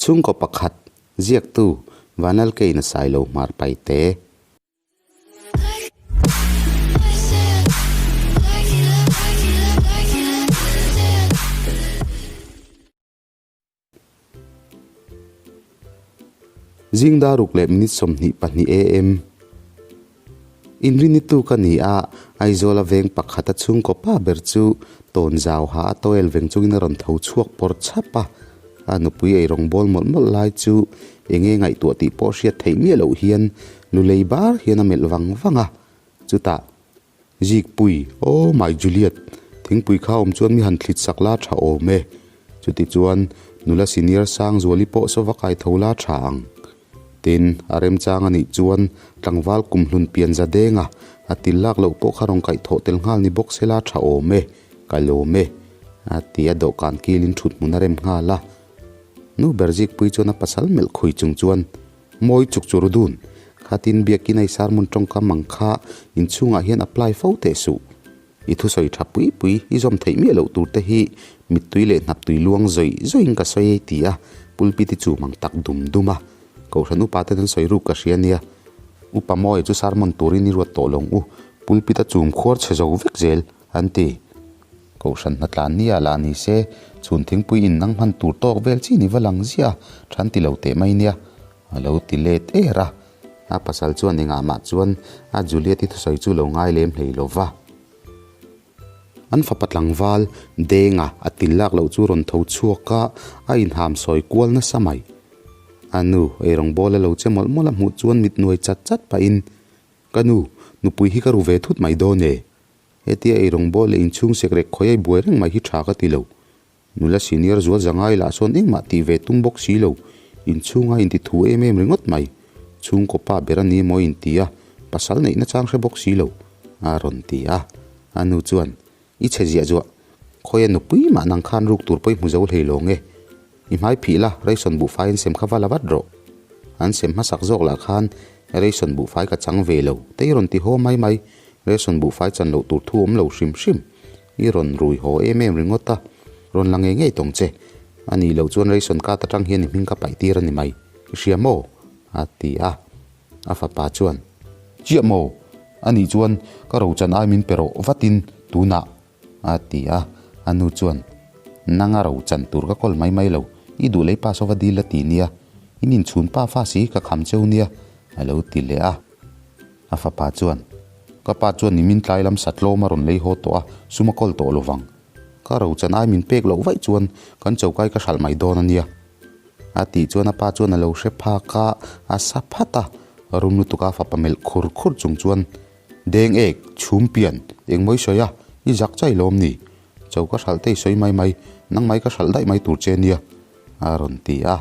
Chhungkaw pakhat, ziaktu, Vanlalkeina Sailo Hmar Paite. Zing dar ruk leh minute 22 am. Inrini tu ka ni a, Aizawl a veng pakhat a chhungkaw pa ber chu tawn zau ha a towel veng chungin a rawn tho chhuak pawr chhap a. A nupui ei rawng bawl mawlh mawlh lai chu enge ngaihtuah tih pawh hriat theih miah loh hian lulei bar hian a melh vang vang a. Chutah Zikpui, Oh my Juliet, thingpui kha awm chuan mi han thlit sak la tha awm e. Chuti chuan nula senior Sangzuali pawh sawva kai tho la tha ang. Tin, a remchang a nih chuan tlangval kumhlun pian za denga a til lak loh pawh kha rawn kaih thawh tel nghal ni bawk se la tha awm e, ka lawm e, a ti a dawhkan kilin thut hmun a rem nghal a. Nu ber Zikpui chuan a pasal melh khui chung chuan, Mawi chuk chu Rudun, khatin biakin a i sermon tawngkam ang kha inchhungah hian apply fo teh suh. I thusawi tha pui pui i zawm theih miah loh tur te hi mittui leh hnaptui luang zawih zawihin ka sawi ei ti a, pulpit i chum ang tak dum dum a. Kohhran upa ten an sawi ruk ka hria nia. Upa Mawia chu sermon turin i ruat tawh lo ang u, pulpit a chum khuar chhe zo vek zel, an ti. Kohhran hnatlan nia lah ni se, chhun thingpui in nang hman tur tawk vel chi ni va lang ziah a, than ti lo teh mai nia. A lo ti let er a. A pasal chuan engah mah chuan a Juliet-i thusawi chu lo ngai lem hlei lo va. An fapa tlangval Denga a til lak loh chu rawn tho chhuak a, a inham sawi kual nasa mai. A nu eirawng bawl a lo che mawlh mawlh a hmuh chuan mit nuai chat chat pahin, Ka nu, nupui hi ka ru ve thut mai dawn e. Hetia eirawng bawl leh inchhung sekrek khawi a i buai reng mai hi tha ka ti lo. Nula senior zual zangai lah sawn engmah tih ve tum bawk si lo. Inchhunga inti thu em em ringawt mai. Chhungkaw pa ber a ni emaw inti a, pasal neihna chang hre bawk si lo, a rawn ti a. A nu chuan, I chhe ziah zuah, khawi a nupui mah nang khan ruk tur pawh i hmu zo hlei lo nge? I hmai phih la, ration buhfai an sem kha va la vat rawh. An sem hmasak zawk lah khan ration buhfai ka chang ve lo, te i rawn ti haw mai mai. Ration buhfai chan loh tur thu awm lo hrim hrim. I rawn rui haw em em ringawt a, rawn la ngei ngei tawng che. A nih loh chuan ration card atang hian i hming ka paih tir a ni mai. I hria maw? a ti a. A fapa chuan, Chiah maw? A nih chuan ka rochan ai min pe rawh vatin tunah. A ti a, a nu chuan, Nanga ro chan tur ka kawl mai mai lo, i duh lei pa sawva dil a ti nia, in inchhun pa fa si ka kham cheu nia, a lo ti leh a. A fapa chuan, Ka pa chuan nimin tlai lam satlawm a rawn lei haw tawh a, sum a kawl tawh lovang. Ka ro chan ai min pek loh vaih chuan kan chokai ka hralh mai dawn a nia. A tih chuan a pa chuan a lo hre phak a, a sa phat a, rum lutuk a fapa melh khur khur chung chuan, Deng ek, chhum pian, engmaw i sawi a, i zak chai lawm ni? Cho ka hralh te i sawi mai mai, nang mai ka hralh daih mai tur che nia, a rawn ti a.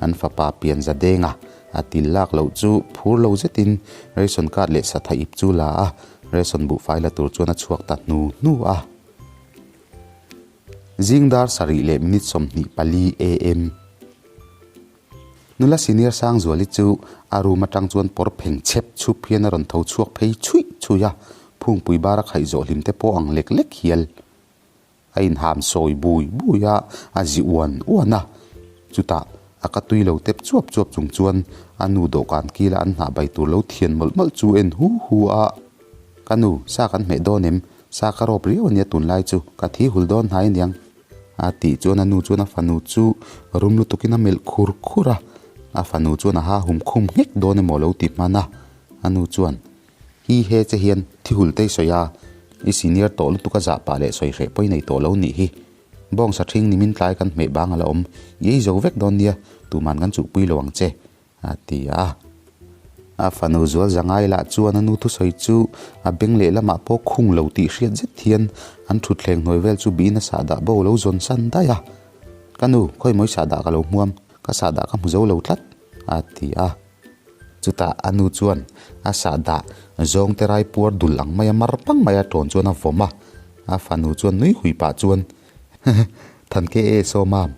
An fapa pian za deng a, a til lak loh chu phur lo zetin ration card leh satha ip chu la a, ration buhfai la tur chuan a chhuak ta hnu hnu a. Zing dar sarih leh minute 24 am. Nula senior Sangzuali chu a room atang chuan pawr pheng chhep chhup hian a rawn tho chhuak phei chhuih chhuih a, phungpui bar a khaih zawh hlim te pawh ang lek lek hial. A inham sawi bui bui a, a zi uan uan a. Chutah a ka tui lo tep chuap chuap chung chuan a nu dawhkan kila an hnah bai tur lo thian mawlh mawlh chu en hu hu a. Ka nu, sa kan hmeh dawn em? Sa ka rawp riau ania tunlai chu, ka thi hul dawn hnai aniang. A tih chuan a nu chuan a fanu chu rum lutukin a melh khur khur a, a fanu chuan a ha hum khum nghek dawn emaw lo ti hman a, a nu chuan, Hi he che hian thi hul te i sawi a, i senior tawh lutuk a zah pah leh sawi hreh pawh i nei tawh lo nih hi. Bawng sa ṭhing nimin tlai kan hmeh bang a la awm, i ei zo vek dawn nia, tuman kan chuhpui lo ang che. A ti a. A fanu zual zangai lah chuan a nu thusawi chu a beng lehlamah pawh khung lo tih hriat zet hian an thutthleng hnuai vel chu biin a sahdah bo lo zawn san daih a. Ka nu, khawi mawi sahdah ka lo hmuam, ka sahdah ka hmu zo lo tlat, a ti a. Chutah a nu chuan a sahdah zawng te rai puar dul ang maia mar pang maia tawn chuan a vawm a. A fanu chuan nui hui pah chuan, Thanke e Sawmam,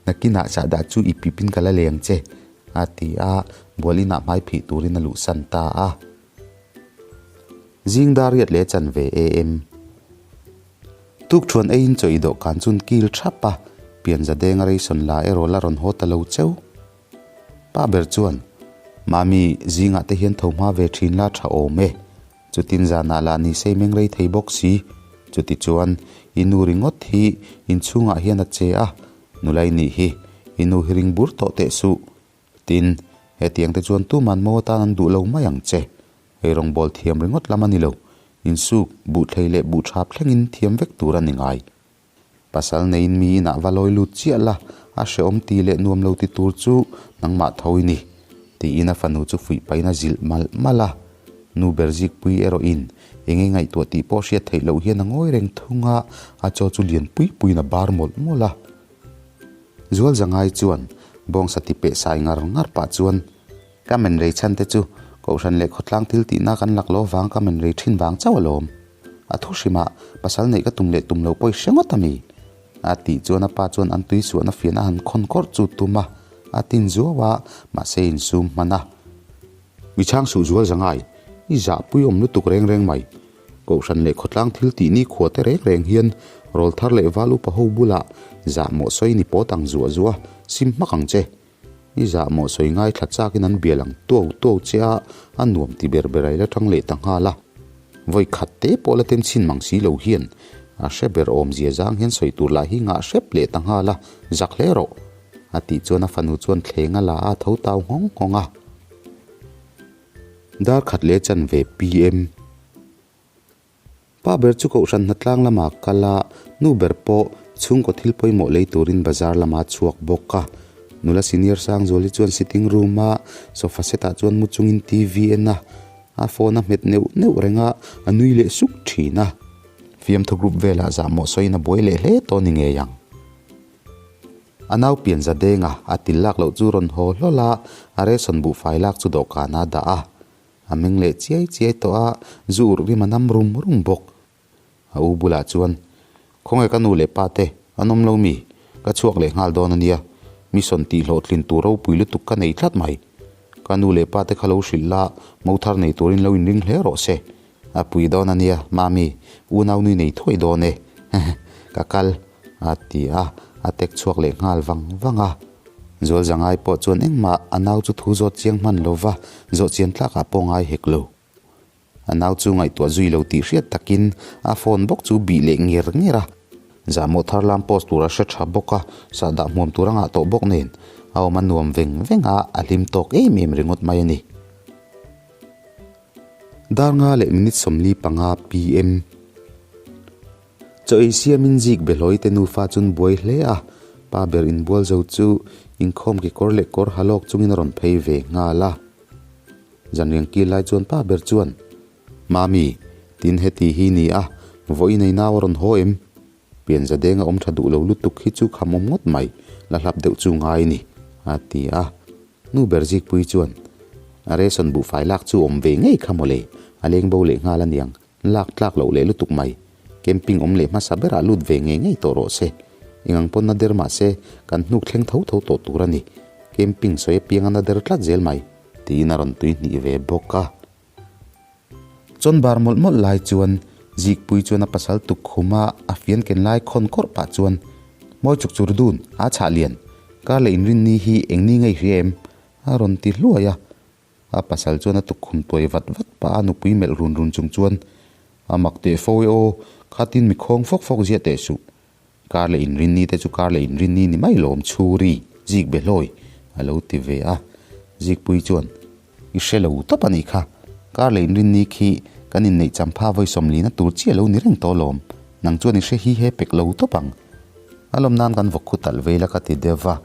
nakinah sahdah chu i pipin ka la leng che, a ti a, bual inah hmai phih turin a luhsan ta a. Zing dar riat leh chanve AM. Tuk thuan eiin chaw i dawhkan chun kil thap a, Pianzadenga ration la erawh la rawn haw ta lo cheu. Pa ber chuan, Mami, zingah te hian tho hma ve thin la tha awm e. Chutin zanah lah ni sei meng rei thei bawk si. Chuti chuan, i nu ringawt hi inchhungah hian a che a, nula i nih hi, i nu hi ring bur tawh teh suh. Tin, hetiang te chuan tuman mo atan an duh lo mai ang che. Ei rawngbâwl thiam ringawt lam a ni lo, insûk, buhthlei leh buhthap thlengin thiam vek tur a ni ngai. Pasal neiin mi inah va lawi lut chiah la, a hrehawm ti leh nuam lo ti tur chu nangmah tho i ni, tiin a fanu chu fuih pahin a zilh malh malh a. Nu ber zikpui erawhin eng nge ngaihtuah tih pawh hriat theih loh hian a ngawi reng thung a, a chaw chu lian pui puiin a bar mawlh mawlh a. Zual Zangai chuan bawngsa ti peh sai ngar ngar pah chuan, Ka men rei chhan te chu Kohhran leh khawtlang thil tihna kan lak lo vang ka men rei thin vang chauh alawm. A thu hrimah pasal neih ka tum leh tum lo pawi hre ngawt a mi? A tih chuan a pa chuan an tui suahna fian a han khawn kawrh chu tum a, a tin zuau a, mahse insum hman a. Mi chhang suh Zual Zangai, i zahpui awm lutuk reng reng mai. Kohhran leh khawtlang thil tih ni khua te reng reng hian rawl thar leh val upa ho bulah zahmawh sawi ni pawt ang zuah zuah sim hmak ang che. I zahmawh sawi ngaithla chakin an bial ang tuau tuau che a, a nuam ti ber ber a ila tang leh ta nghal a. Vawi khat te pawh la ten chhin mang si lo hian a hre ber awmzia zang hian sawi tur lah hi ngah hrep leh ta nghal a, zak hle rawh. A tih chuan a fanu chuan thleng a la a tho tau nghawng nghawng a. Dar khat leh chanve PM. Pa ber chu Kohhran hnatlang lamah kal a, nu ber pawh chhungkaw thil pawimawh lei turin bazar lamah a chhuak bawk a. Nula senior Sangzuali chuan sitting room a sofa set ah chuan mu chungin TV en a, a phone a hmet neuh neuh reng a, a nui leh suk thin a. Fiamthu group velah zahmawh sawiin a buai leh hle tawh ni ngei ang. A nau pian za denga a til lak loh chu rawn haw hlawl a, a ration buhfai lak chu dawhkan a dah a. A meng leh chiai chiai tawh a, zu urh rim a nam rum rum bawk. A u bulah chuan, Khawnge ka nu leh pa te, an awm lo mi? Ka chhuak leh nghal dawn a nia, mission tih hlawhtlin tur ropui lutuk ka nei tlat mai. Ka nu leh pa te kha lo hrilh la, mo thar nei turin lo inring hle rawh se. A pui dawn a nia, Mami, unau nui nei thuai dawn e. Ka kal, a ti a, a tek chhuak leh nghal vang vang a. Zual Zangai pawh chuan engmah a nau chu thu zawt chiang hman lo va, zawh chian tlakah pawh ngai hek lo. A nau chu ngaihtuah zui lo tih hriat takin a phone bawk chu bih leh nger nger a. Zahmawh thar lam post tur a hre tha bawk a, sahdah hmuam tur a ngah tawh bawk nen a awm a nuam veng veng a, a hlim tawk em em ringawt mai a ni. Dar nga leh minute 45 PM. Chaw ei siamin zik behlawi te nufa chun buai hle a, pa ber inbual zo chu inkhawm kekawr leh kawr ha lawk chungin a rawn phei ve nghal a. Zanriang kil lai chuan pa ber chuan, Mami, tin heti hi ni a, vawiin ei nau a rawn haw em? Pianza denga awm tha duh lo lutuk hi chu kham awm ngawt mai, la hlap deuh chu ngai ni, a ti a. Nu ber zikpui chuan, A ration buhfai lak chu awm ve ngei kha mawle, a leng bo leh nghal aniang, lak tlak loh leh lutuk mai. Camping awm leh hmasa berah lut ve ngei ngei tawh rawh se. Engang pawn na der mah se, kan hnuk thleng tho tho tawh tur a ni. Camping sawi apianga na der tlat zel mai. Tiin a rawn tui hnih ve bawk a. Chawn bar mawlh mawlh lai chuan Zikpui chuan a pasal tuk khum a, a fian ken lai khawn kawrh pah chuan, Mawi chuk chur dun, a chhah lian, kar leh inrinni hi eng ni ngei hria em? a rawn ti hluai a. A pasal chuan a tuk khum tuai vat vat pah a, nupui melh run run chung chuan, A mak teh fo e aw, khatin mi khawng fawk fawk ziah teh suh. Kar leh inrinni te chu kar leh inrinni ni mai lawm chhuri zik be hlawi a lo ti ve a. Zikpui chuan, I hre lo tawp a nih kha, kar leh inrinni khi kan inneih champha vawi sawmlina tur chiah lo ni reng tawh lawm, nang chuan i hre hi he pek lo tawp ang. A lawm nan kan vawk khu talh vei la ka ti deuh va,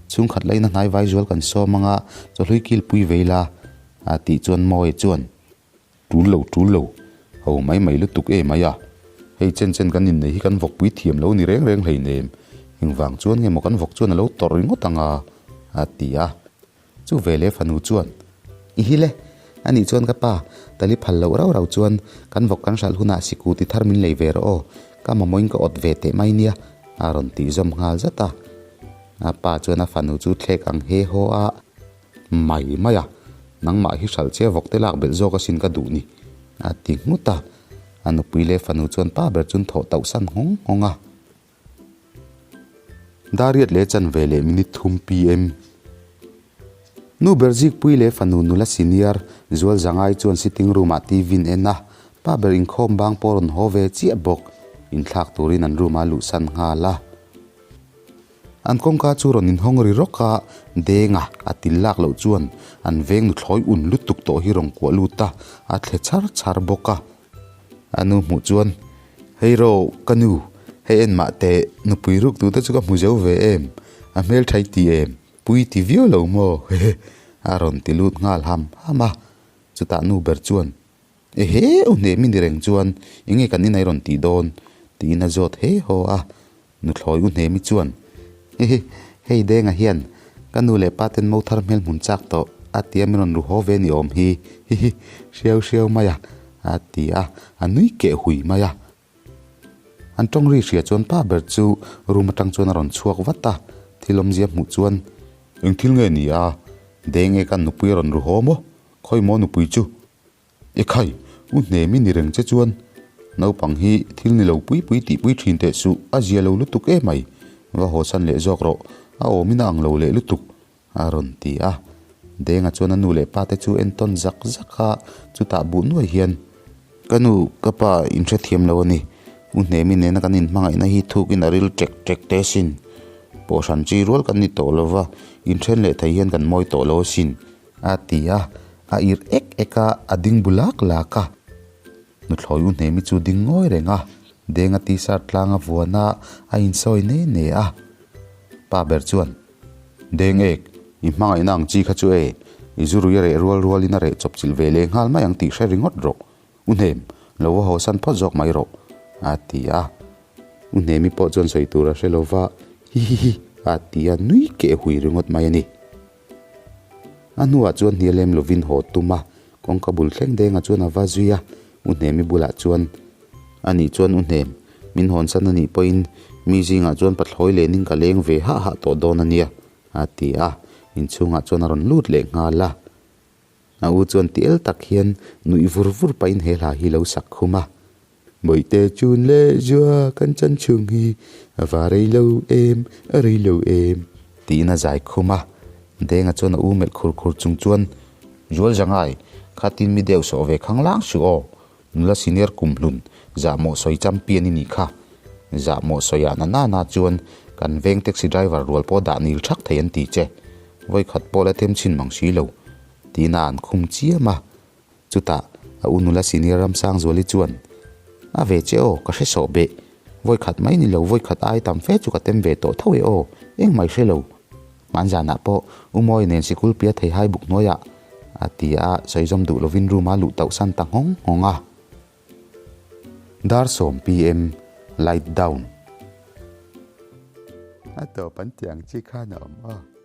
chhungkhat laina hnai vai zual kan sawm anga chawhlui kilpui vei la a tih chuan Mawia chuan, Tul lo, tul lo. Ho mai mai lutuk e mai a. Hei chen chen kan innei hi kan vawkpui thiam lo ni reng reng hleinem. Engvang chuan nge maw kan vawk chuan a lo tawrh ringawt ang a? a ti a. Chu ve leh fanu chuan, I hi le, anih chuan ka pa, tali phal loh rau rau chuan kan vawk kan hralh hunah siku ti thar min lei ve rawh aw, ka mamawhin ka awt ve teh mai nia, a rawn tih zawm nghal zat a. A pa chuan a fanu chu thlek ang he haw a. Mai mai a, nangmah hi hralh che vawk te lak belh zawk asin ka duh ni, a ti nghut a. A nupui leh fanu chuan pa ber chun thawh tauh san nghawng nghawng a. Dar riat leh chanve leh minute thum PM. Nu ber Zikpui leh fanu nula senior Zual Zangai chuan sitting room ah TV an en a, pa ber inkhawm bang pawh rawn haw ve chiah bawk. Inthlak turin an room ah luhsan nghal a. An kawngka chu rawn inhawng ri rawk a, Denga a til lak loh chuan an veng nuthlawi un lutuk tawh hi rawn kuah lut a, a thle char char bawk a. A nu hmuh chuan, Hei rawh, ka nu, hei en mah teh, nupui ruk duh te chu ka hmu zo ve em? A hmeltha i ti em? Pui ti viau lo maw? Hehe, a rawn ti lut nghal ham ham a. Chutah nu ber chuan, Ehe, u hneh mi ni reng chuan enge kan inai rawn tih dawn? tiin a zawt he haw a. Nuthlawi u hneh mi chuan, Hehe, hei Denga hian ka nu leh pa ten mo thar hmel hmun chak tawh a tia min rawn ru haw ve ni awm hi, hihi, hriau hriau mai a, a ti a, a nui keh hui mai a. An tawng ri hria chuan pa ber chu room atang chuan a rawn chhuak vat a, thil awmzia hmuh chuan, Eng thil nge ni a? Deng e kan nupui a rawn ru haw maw? Khawi maw nupui chu? Ekhai, u hnem i ni reng che chuan naupang hi thil ni lo pui pui tih pui thin teh suh, a zia lo lutuk emai, va haw san leh zawk rawh, a awmin a ang lo leh lutuk, a rawn ti a. Denga chuan a nu leh pa te chu entawn zak zak a, chutah buh nuai hian, Ka nu, ka pa inhrethiam lo a ni. U Hnemi nena kan inhmangaihna hi thukin a ril ṭek ṭek teh asin. Pawhhran chi rual kan ni tawh lo va, inthen leh thei hian kan mawi tawh lo asin, a ti a. A irh ek ek a, a ding bu lak lak a. Nuthlawi U Hnemi chu ding ngawi reng a, Denga t-shirt tlang a vuan a, a insawi ne ne a. Pa ber chuan. Deng ek, i hmangaihna ang chi kha chu e, i zu rui a reh rual rualin a reh chawp chilh ve leh nghal mai ang tih hre ringawt rawh. U Hnem, lo va haw san phawt zawk mai rawh, a ti a. U Hnemi pawh chuan sawi tur a hre lo va, hi hi hi, a ti a, nui keh hui ringawt mai a ni. A hnuah chuan hnial lem lovin haw tum a, kawngka bul thleng dengah chuan a va zui a, U Hnemi bulah chuan, A nih chuan u hnem, min hawnsan a nih pawhin mi zingah chuan pathlawi lenin ka leng ve hah hah tawh dawn a nia, a ti a, inchhungah chuan a rawn lut leh nghal a. A u chuan ti el tak hian nuih vur vur pahin he hla hi lo sak khum a. Bawihte chun leh zua kan chan chhung hi a va rei lo em, a rei lo em, tiin a zai khum a. Denga chuan a u melh khur khur chung chuan, Zual Zangai, khatin mi deuh sawh ve khang lang suh aw, Nula senior kumhlun zahmawh sawi champion i nih kha. Zahmawh sawi ah na na na chuan kan veng taxi driver rual pawh dah nil thak thei an ti che. Vawikhat pawh la them chhin mang si lo. Tiin a an khum chiam a. Chutah a u nula senior Ramsangzuali chuan, A ve che aw, ka hre sawh beh. Vawikhat mai ni lo, vawikhat ai tam fe chu ka tem ve tawh tho e aw, engmah i hre lo. Hmanzanah pawh U Mawi nen sikul pia theihai buk hnuaiah a ti a, sawi zawm duh lovin room a luh tauh san ta nghawng nghawng a. Dar sawm PM, Light down. A tawp an tih ang chi khan a awm a.